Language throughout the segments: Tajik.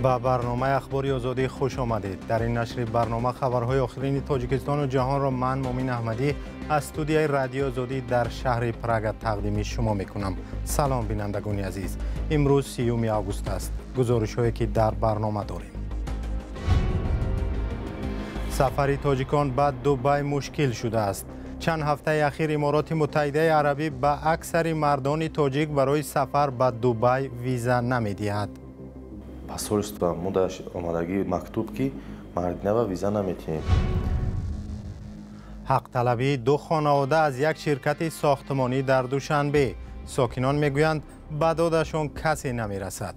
Ба барномаи Ахбори Озодӣ хуш омадед. Дар ин нашри барнома хабарҳои охирини Тоҷикистону ҷаҳонро ман, Мумин Аҳмадӣ, аз студияи Радиои Озодӣ дар шаҳри Прага тақдими шумо мекунам. Салом, бинандагони азиз. Имрӯз 30 август аст. Гузоришҳое ки дар барнома дорем. Сафари тоҷикон ба Дубай мушкил шудааст. Чанд ҳафтаи ахир Имороти Муттаҳидаи Арабӣ ба аксари мардони тоҷик барои сафар ба Дубай виза намедиҳад. Посольство мо омадагӣ мактуб, ки мардинава виза наметиҳем. Ҳақталабии ду хонавода аз як ширкати сохтмонӣ дар Душанбе. Сокинон мегӯянд, ба додашон касе намерасад.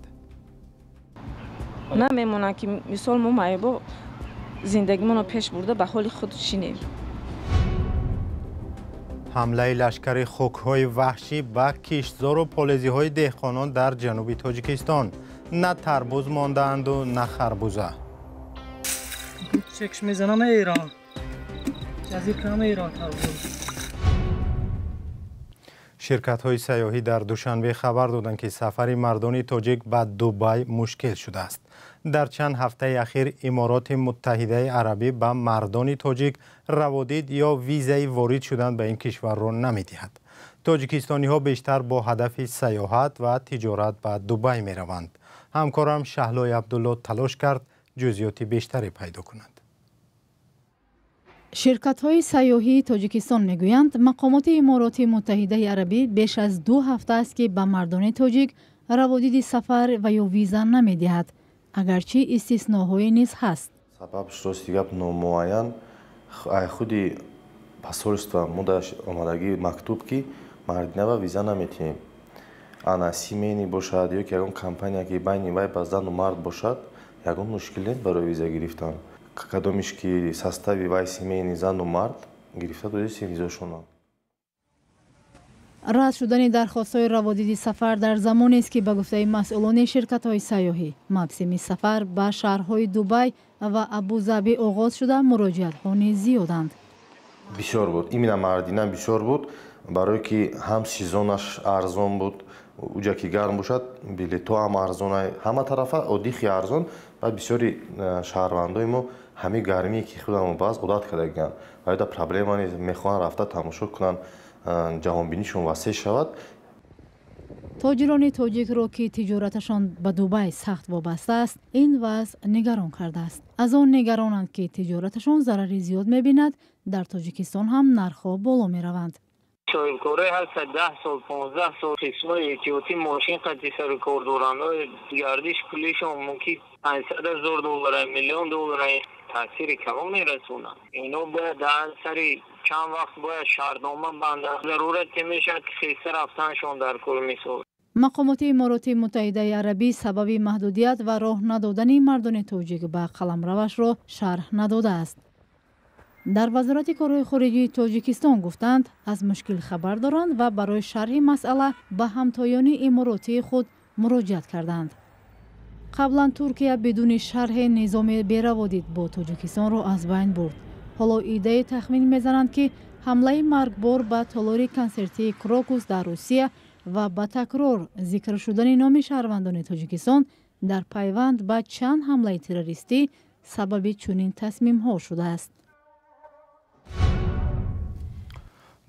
Намемонанд, ки мисол мо маъюбо зиндагимонро пеш бурда ба ҳоли худ шинем. Ҳамлаи лашкари хукҳои ваҳшӣ ба киштзору полезиҳои деҳқонон дар ҷануби Тоҷикистон. На тарбуз мондаанду, на харбуза. Чекш мезанам Эрон. Ҷазир кунам Эрон тарбуз. Ширкатҳои сайёҳӣ дар Душанбе хабар доданд, ки сафари мардони тоҷик ба Дубай мушкил шудааст. Дар чанд ҳафтаи ахир Имороти Муттаҳидаи Арабӣ ба мардони тоҷик раводид ё визаи ворид шудан ба ин кишварро намедиҳад. Тоҷикистониҳо бештар бо ҳадафи сайёҳат ва тиҷорат ба Дубай мераванд. Ҳамкорам Шаҳлои Абдулло талош кард ҷузъиёти бештаре пайдо кунад. Ширкатҳои сайёҳии Тоҷикистон мегӯянд, мақомоти Имороти Муттаҳидаи Арабӣ беш аз 2 ҳафта аст, ки ба мардони тоҷик раводиди сафар ва ё виза намедиҳад, агарчи истисноҳое низ ҳаст. Сабабш, рости гап, номуайян. Худи посольство мо омадагӣ мактуб, ки мардинава виза наметиҳем. Ана семейный бошад ё ки ягон компания, ки байни вай ба зану мард бошад, ягон мушкил нест барои виза гирифтан. Кадомиш ки состави вай семейный, зану мард, гирифта додистем визошона. Рад шудани дархостҳои раводиди сафар дар замонест, ки ба гуфтаи масъулони ширкатҳои сайёҳӣ, мавсими сафар ба шаҳрҳои Дубай ва Абузабӣ оғоз шуда, муроҷиатҳо низ зиёданд. Бисёр буд, именно мардина бисёр буд, барое ки ҳам сезонаш арзон буд. Уҷа ки гарм бошад, билетҳо ҳам арзон, ҳама тарафа отдыхи арзон. Баъд бисёри шаҳрвандои мо ҳамин гармие ки худамо баъз одат кардагианд ва ёда проблема нест, мехоҳанд рафта тамошо кунанд, ҷаҳонбинишон васеъ шавад. Тоҷирони тоҷикро, ки тиҷораташон ба Дубай сахт вобаста аст, ин вазъ нигарон кардааст. Аз он нигаронанд, ки тиҷораташон зарари зиёд мебинад, дар Тоҷикистон ҳам нархҳо боло мераванд. Соҳибкорое ҳастанд, 10 сол, 15 сол қисмҳои эҳтиётӣ мошин қати сару кор доранд. Гардиш пулишон мумкин 500 000 доллара, миллион доллара, таъсири калон мерасонад. Ино бояд дар сари чанд вақт бояд шартнома бандад, зарурате мешавад, ки хеста рафтаншон дар кор, мисол. Мақомоти Имороти Муттаҳидаи Арабӣ сабаби маҳдудият ва роҳ надодани мардони тоҷик ба қаламравашро шарҳ надодааст. Дар Вазорати корҳои хориҷии Тоҷикистон гуфтанд, аз мушкил хабар доранд ва барои шарҳи масъала ба ҳамтоёни иморотии худ муроҷиат карданд. Қаблан Туркия бидуни шарҳи низоми бераводид бо Тоҷикистонро аз байн бурд. Ҳоло иддае тахмин мезананд, ки ҳамлаи маргбор ба толори консертии Крокус дар Русия ва ба такрор зикр шудани номи шаҳрвандони Тоҷикистон дар пайванд ба чанд ҳамлаи террористӣ сабаби чунин тасмимҳо шудааст.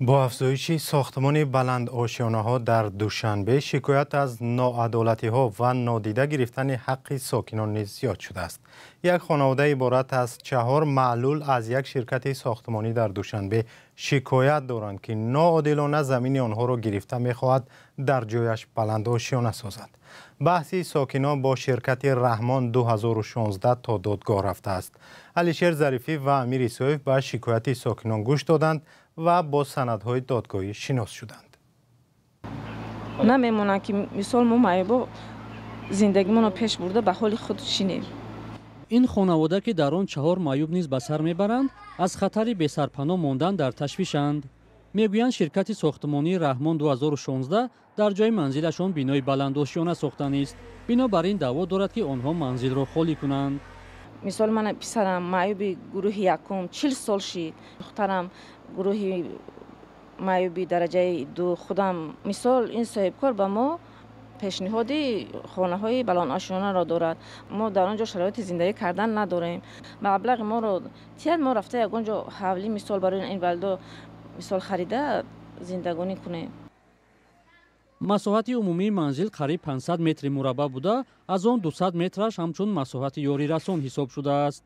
Бо афзоиши сохтмони баландошёнаҳо дар Душанбе шикоят аз ноадолатиҳо ва нодида гирифтани ҳаққи сокинон низ зиёд шудааст. Як хонавода иборат аз чаҳор маълул аз як ширкати сохтмонӣ дар Душанбе шикоят доранд, ки ноодилона замини онҳоро гирифта, мехоҳад дар ҷояш баландошёна созад. Баҳси сокинон бо ширкати Раҳмон 2016 то додгоҳ рафтааст. Алишер Зарифӣ ва Амир Исоев ба шикояти сокинон гӯш доданд ва бо санадҳои додгоҳӣ шинос шуданд. Намемонанд, ки мисол мо маъюбо зиндагимонро пеш бурда ба ҳоли худ шинем. Ин хонавода, ки дар он чаҳор маъюб низ ба сар мебаранд, аз хатари бесарпаноҳ мондан дар ташвишанд. Мегӯянд, ширкати сохтмонии Раҳмон 2016 дар ҷои манзилашон бинои баландошёна сохтанист. Бинобар ин даъво дорад, ки онҳо манзилро холӣ кунанд. Мисол, мана писарам маъюби гурӯҳи якум, 40 сол шид, духтарам гурӯҳи маъюби дараҷаи ду, худам. Мисол, ин соҳибкор ба мо Пешниҳоди хонаҳои баландошёнаро дорад. Мо дар он ҷо шароити зиндагӣ кардан надорем. Маблағи моро тияд, мо рафта ягон ҷо ҳавлӣ мисол барои инвалидо мисол харида зиндагонӣ кунем. Масоҳати умумии манзил қариб 500 метри мураббаъ буда, аз он 200 метраш ҳамчун масоҳати ёрирасон ҳисоб шудааст.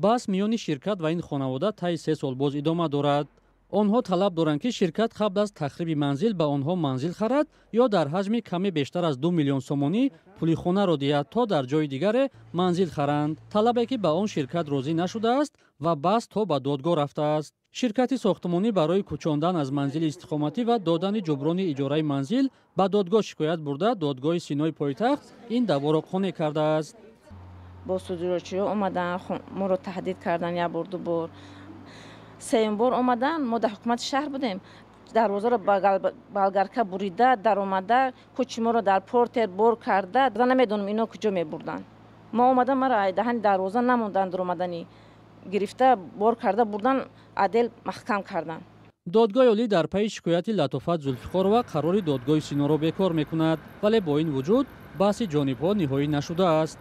Баҳс миёни ширкат ва ин хонавода таи 3 сол боз идома дорад. Онҳо талаб доранд, ки ширкат қабл аз тахриби манзил ба онҳо манзил харад ё дар ҳаҷми каме бештар аз 2 миллион сомонӣ пули хонаро диҳад, то дар ҷои дигаре манзил харанд. Талабе ки ба он ширкат розӣ нашудааст ва баҳс то ба додгоҳ рафтааст. Ширкати сохтмонӣ барои кӯчондан аз манзили истиқоматӣ ва додани ҷуброни иҷораи манзил ба додгоҳ шикоят бурда, додгоҳи Синои пойтахт ин даъворо қонеъ кардааст. Бо судурочиҳо омаданд, моро таҳдид карданд як бор, ду бор. Сеюм бор омадан, мо дар ҳукумати шаҳр будем, дарвозаро болгарка бурида даромада, кӯчи моро дар портер бор карда, намедонам ино куҷо мебурданд. Мо омадан, маро даҳани дарвоза намонданд, даромаданӣ гирифта бор карда бурдан, адел маҳкам карданд. Додгоҳи олӣ дар пайи шикояти Латофат Зулфиқорова қарори додгоҳи Синоро бекор мекунад, вале бо ин вуҷуд баҳси ҷонибҳо ниҳоӣ нашудааст.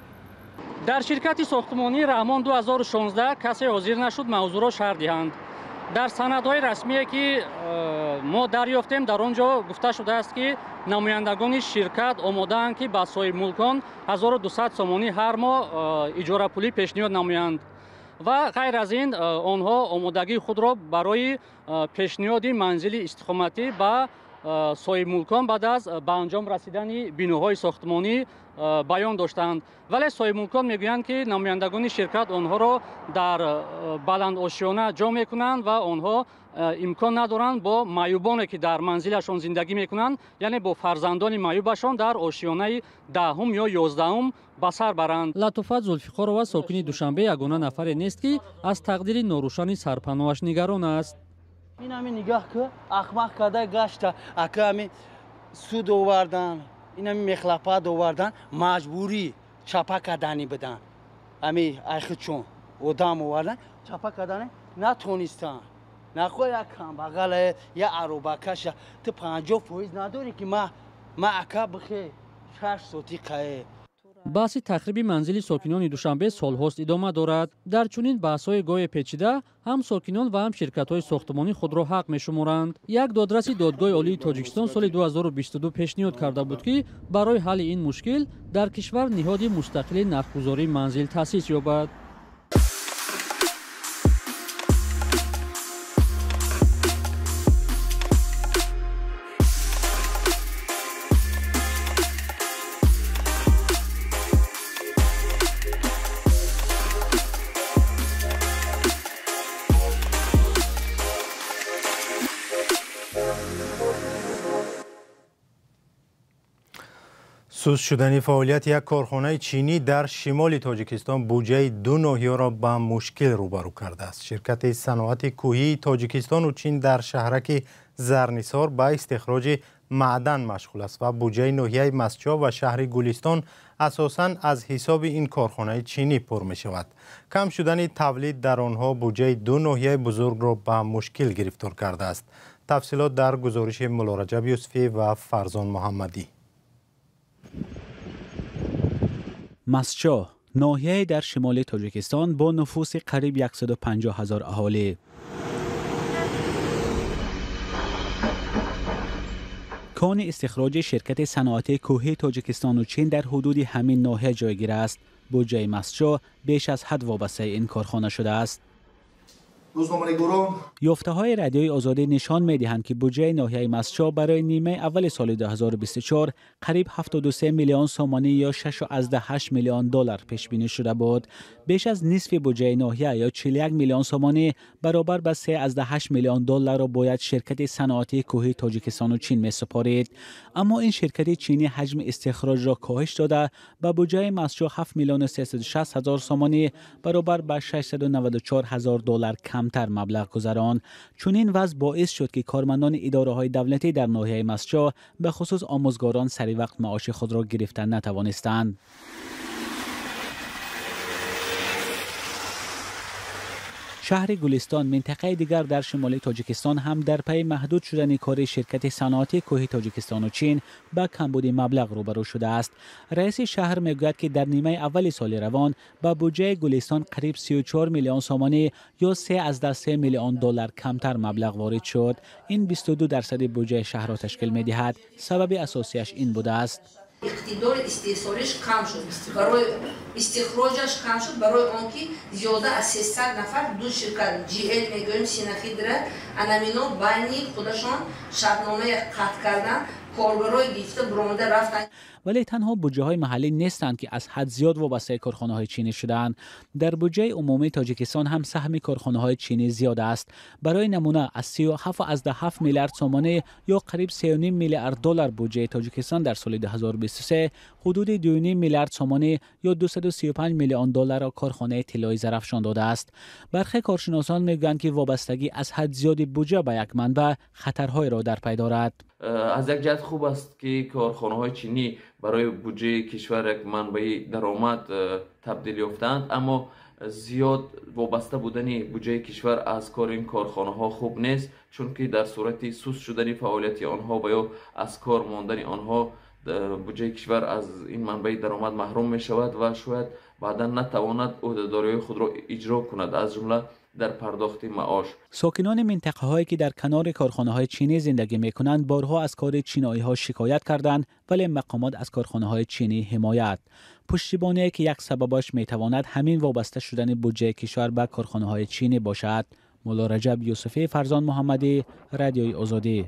Дар ширкати сохтмонии Раҳмон 2016 касе ҳозир нашуд мавзӯъро шарҳ диҳанд. Дар санадҳои расмие ки мо дарёфтем, дар он ҷо гуфта шудааст, ки намояндагони ширкат омодаанд, ки ба соҳибмулкон 1200 сомонӣ ҳар моҳ иҷорапулӣ пешниҳод намоянд ва ғайр аз ин онҳо омодагии худро барои пешниҳоди манзили истиқоматӣ ба соҳибмулкон баъд аз ба анҷом расидани биноҳои сохтмонӣ баён доштанд. Вале соҳибмулкон мегӯянд, ки намояндагони ширкат онҳоро дар баландошёна ҷо мекунанд ва онҳо имкон надоранд бо маъюбоне, ки дар манзилашон зиндагӣ мекунанд, яъне бо фарзандони маъюбашон дар ошёнаи 10 ё 11 ба сар баранд. Латофат Зулфиқорова сокини Душанбе ягона нафаре нест, ки аз тақдири норӯшани сарпаноҳаш нигарон аст. Ин ҳами нигаҳ ки ахмақ карда гашта, ака ҳами суд овардан, ин ҳами мехлапад овардан, маҷбурӣ чапа кардани будан. Ҳами айхичон одам овардан, чапа кардани натонистанд. Нахоҳ як камбағала, як аробакаша, ту 50% надорӣ, ки ма ака бихе 6 соти қае. Баҳси тахриби манзили сокинони Душанбе солҳост идома дорад. Дар чунин баҳсҳои гоҳе печида ҳам сокинон ва ҳам ширкатҳои сохтмонӣ худро ҳақ мешуморанд. Як додраси додгоҳи олии Тоҷикистон соли 2022 пешниҳод карда буд, ки барои ҳалли ин мушкил дар кишвар ниҳоди мустақили нархгузории манзил таъсис ёбад. Суст шудани фаъолияти як корхонаи чинӣ дар шимоли Тоҷикистон буҷаи ду ноҳияро ба мушкил рӯбарӯ кардааст. Ширкати саноати кӯҳии Тоҷикистону Чин дар шаҳраки Зарнисор ба истихроҷи маъдан машғул аст ва буҷаи ноҳияи Мастчоҳ ва шаҳри Гулистон асосан аз ҳисоби ин корхонаи чинӣ пур мешавад. Кам шудани тавлид дар онҳо буҷаи ду ноҳияи бузургро ба мушкил гирифтор кардааст. Тафсилот дар гузориши Муллораҷаб Юсуфӣ ва Фарзон Муҳаммадӣ. Мастчоҳ ноҳияе дар шимоли Тоҷикистон бо нуфуси қариб 150 ҳазор аҳолӣ. Кони истихроҷи ширкати саноатии кӯҳии Тоҷикистону Чин дар ҳудуди ҳамин ноҳия ҷойгир аст. Буҷаи Мастчоҳ беш аз ҳад вобастаи ин корхона шудааст. Ёфтаҳои радиои Озодӣ нишон медиҳанд, ки буҷаи ноҳияи Мастчоҳ барои нимаи аввали соли 2024 қариб 73 миллион сомонӣ ё 6,8 миллион доллар пешбинӣ шуда буд. Беш аз нисфи буҷаи ноҳия ё 41 миллион сомонӣ баробар ба 3,8 миллион долларро бояд ширкати саноатии кӯҳии Тоҷикистону Чин месупорид. Аммо ин ширкати чинӣ ҳаҷми истихроҷро коҳиш дода, ба буҷаи Мастчоҳ 7 миллиону 360 ҳазор сомонӣ баробар ба 694 ҳазор доллар камтар маблағ гузаронд. Чунин вазъ боис шуд, ки кормандони идораҳои давлатӣ дар ноҳияи Мастчоҳ, ба хусус омӯзгорон, сари вақт маоши худро гирифта натавонистанд. Шаҳри Гулистон, минтақаи дигар дар шимоли Тоҷикистон, ҳам дар пайи маҳдуд шудани кори ширкати саноатии кӯҳи Тоҷикистону Чин ба камбуди маблағ рӯбарӯ шудааст. Раиси шаҳр мегӯяд, ки дар нимаи аввали соли равон ба буҷаи Гулистон қариб 34 миллион сомонӣ ё 3,3 миллион доллар камтар маблағ ворид шуд. Ин 22% буҷаи шаҳрро ташкил медиҳад. Сабаби асосияш ин будааст. Иқтидори истеҳсолиш кам шуд, барои истихроҷаш кам шуд, барои он ки зиёда аз 300 нафар ду ширкат GL мегӯем, Синахидра, анамино байни худашон шартномае қатъ кардан, коргарои гирифта буромада рафтанд. Вале танҳо буҷаҳои маҳаллӣ нестанд, ки аз ҳад зиёд вобастаи корхонаҳои чинӣ шудаанд. Дар буҷаи умумии Тоҷикистон ҳам саҳми корхонаҳои чинӣ зиёд аст. Барои намуна, аз 37,7 миллиард сомонӣ ё қариб 3,5 миллиард доллар буҷаи Тоҷикистон дар соли 2023 ҳудуди 2,5 миллиард сомонӣ ё 235 миллион долларро корхонаи тиллои Зарафшон додааст. Бархе коршиносон мегӯянд, ки вобастагӣ аз ҳад зиёди буҷа ба як манбаъ хатарҳоеро дар пай дорад. Аз як ҷиҳат хуб аст, ки корхонаҳои чинӣ барои буҷаи кишвар як манбаи даромад табдил ёфтаанд, аммо зиёд вобаста будани буҷаи кишвар аз кори ин корхонаҳо хуб нест, чунки дар сурати суст шудани фаъолияти онҳо ва ё аз кор мондани онҳо буҷаи кишвар аз ин манбаи даромад маҳрум мешавад ва шояд баъдан натавонад ӯҳдадориҳои худро иҷро кунад, аз ҷумла дар пардохти маош. Сокинони минтақаҳое, ки дар канори корхонаҳои чинӣ зиндагӣ мекунанд, борҳо аз кори чиноиҳо шикоят карданд, вале мақомот аз корхонаҳои чинӣ ҳимоят. Пуштибоние, ки як сабабаш метавонад ҳамин вобаста шудани буҷаи кишвар ба корхонаҳои чинӣ бошад. Мулло Раҷаб Юсуфӣ, Фарзон Муҳаммадӣ, Радиои Озодӣ.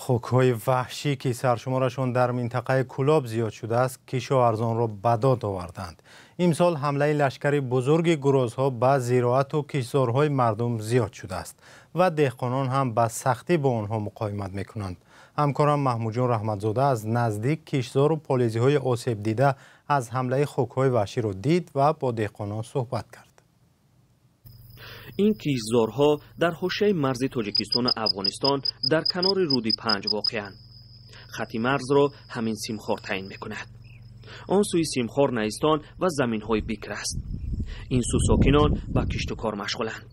Хукҳои ваҳшӣ, ки саршуморашон дар минтақаи Кӯлоб зиёд шудааст, кишоварзонро ба дод оварданд. Имсол ҳамлаи лашкари бузурги гурозҳо ба зироату киштзорҳои мардум зиёд шудааст ва деҳқонон ҳам ба сахтӣ бо онҳо муқовимат мекунанд. Ҳамкорам Маҳмудҷон Раҳматзода аз наздик киштзору полезиҳои осебдида аз ҳамлаи хукҳои ваҳширо дид ва бо деҳқонон суҳбат кард. Ин киштзорҳо дар ҳошияи марзи Тоҷикистону Афғонистон дар канори рӯди Панҷ воқеанд. Хати марзро ҳамин симхор таъин мекунад. Он сӯи симхор Наистон ва заминҳои бикр аст. Ин сӯ сокинон ба кишту кор машғуланд.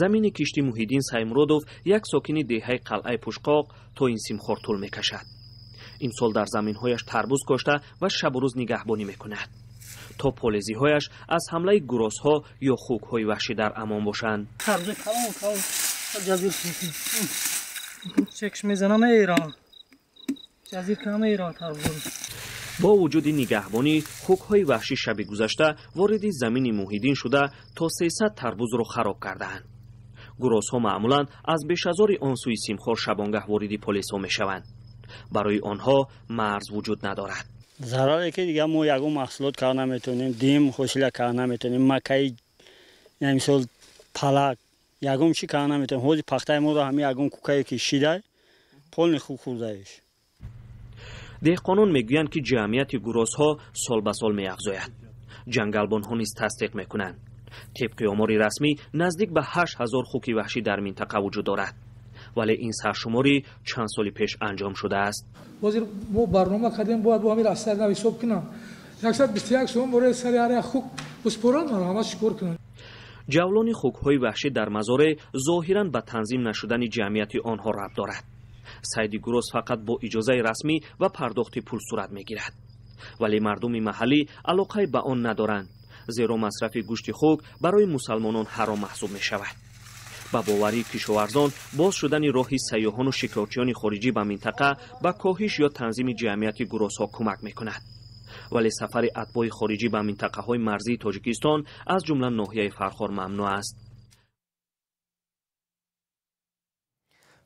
Замини кишти Муҳиддин Саймуродов, як сокини деҳаи Қалъаи Пушқоқ, то ин симхор тӯл мекашад. Имсол дар заминҳояш тарбуз кошта ва шабу рӯз нигаҳбонӣ мекунад, то полезиҳояш аз ҳамлаи гурозҳо ё хукҳои ваҳшӣ дар амон бошанд. Бо вуҷуди нигаҳбонӣ, хукҳои ваҳшӣ шаби гузашта вориди замини Муҳиддин шуда, то 300 тарбузро хароб кардаанд. Гурозҳо маъмулан аз бешазори он сӯи симхор шабонгаҳ вориди полезҳо мешаванд. Барои онҳо марз вуҷуд надорад. Зараре ки дига мо ягон маҳсулот карда наметавонем, дим ҳосила карда наметавонем, макаи, мисол палак, ягон чӣ карда наметавонем. Ҳозир пахтаи моро ҳами ягон кукае ки шидай, полни хук хӯрдаиш. Деҳқонон мегӯянд, ки ҷамъияти гурозҳо сол ба сол меафзояд. Ҷангалбонҳо низ тасдиқ мекунанд. Тибқи омори расмӣ, наздик ба 8000 хуки ваҳшӣ дар минтақа вуҷуд дорад, вале ин саршуморӣ чанд соли пеш анҷом шудааст. Ҳозир мо барнома кардем, бояд бо ҳамин аз сари нав ҳисоб кунам. 121 сомон бораи сари ҳар як хук биспоранд, марҳамат шикор кунанд. Ҷавлони хукҳои ваҳшӣ дар мазореъ зоҳиран ба танзим нашудани ҷамъияти онҳо рабт дорад. Сайди гуроз фақат бо иҷозаи расмӣ ва пардохти пул сурат мегирад, вале мардуми маҳаллӣ алоқае ба он надоранд, зеро масрафи гӯшти хук барои мусалмонон ҳаром маҳсуб мешавад. Ба боварии кишоварзон, боз шудани роҳи сайёҳону шикорчиёни хориҷӣ ба минтақа ба коҳиш ё танзими ҷамъияти гурозҳо кӯмак мекунад, вале сафари атбои хориҷӣ ба минтақаҳои марзии Тоҷикистон, аз ҷумла ноҳияи Фархор, мамнӯъ аст.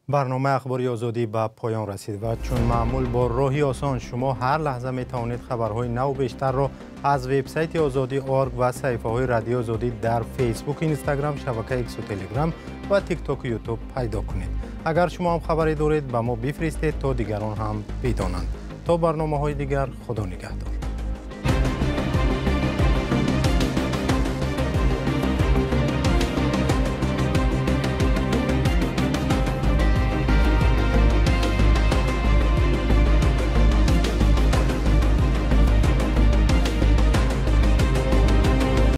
Барномаи Ахбори Озодӣ ба поён расид ва чун маъмул бо роҳи осон шумо ҳар лаҳза метавонед хабарҳои наву бештарро аз вебсайти Озодӣ орг ва саҳифаҳои Радиои Озодӣ дар Фейсбук, Инстаграм, шабакаи Иксу, Телеграм ва Тиктоку Ютуб пайдо кунед. Агар шумо ҳам хабаре доред, ба мо бифиристед, то дигарон ҳам бидонанд. То барномаҳои дигар, Худо нигаҳдор.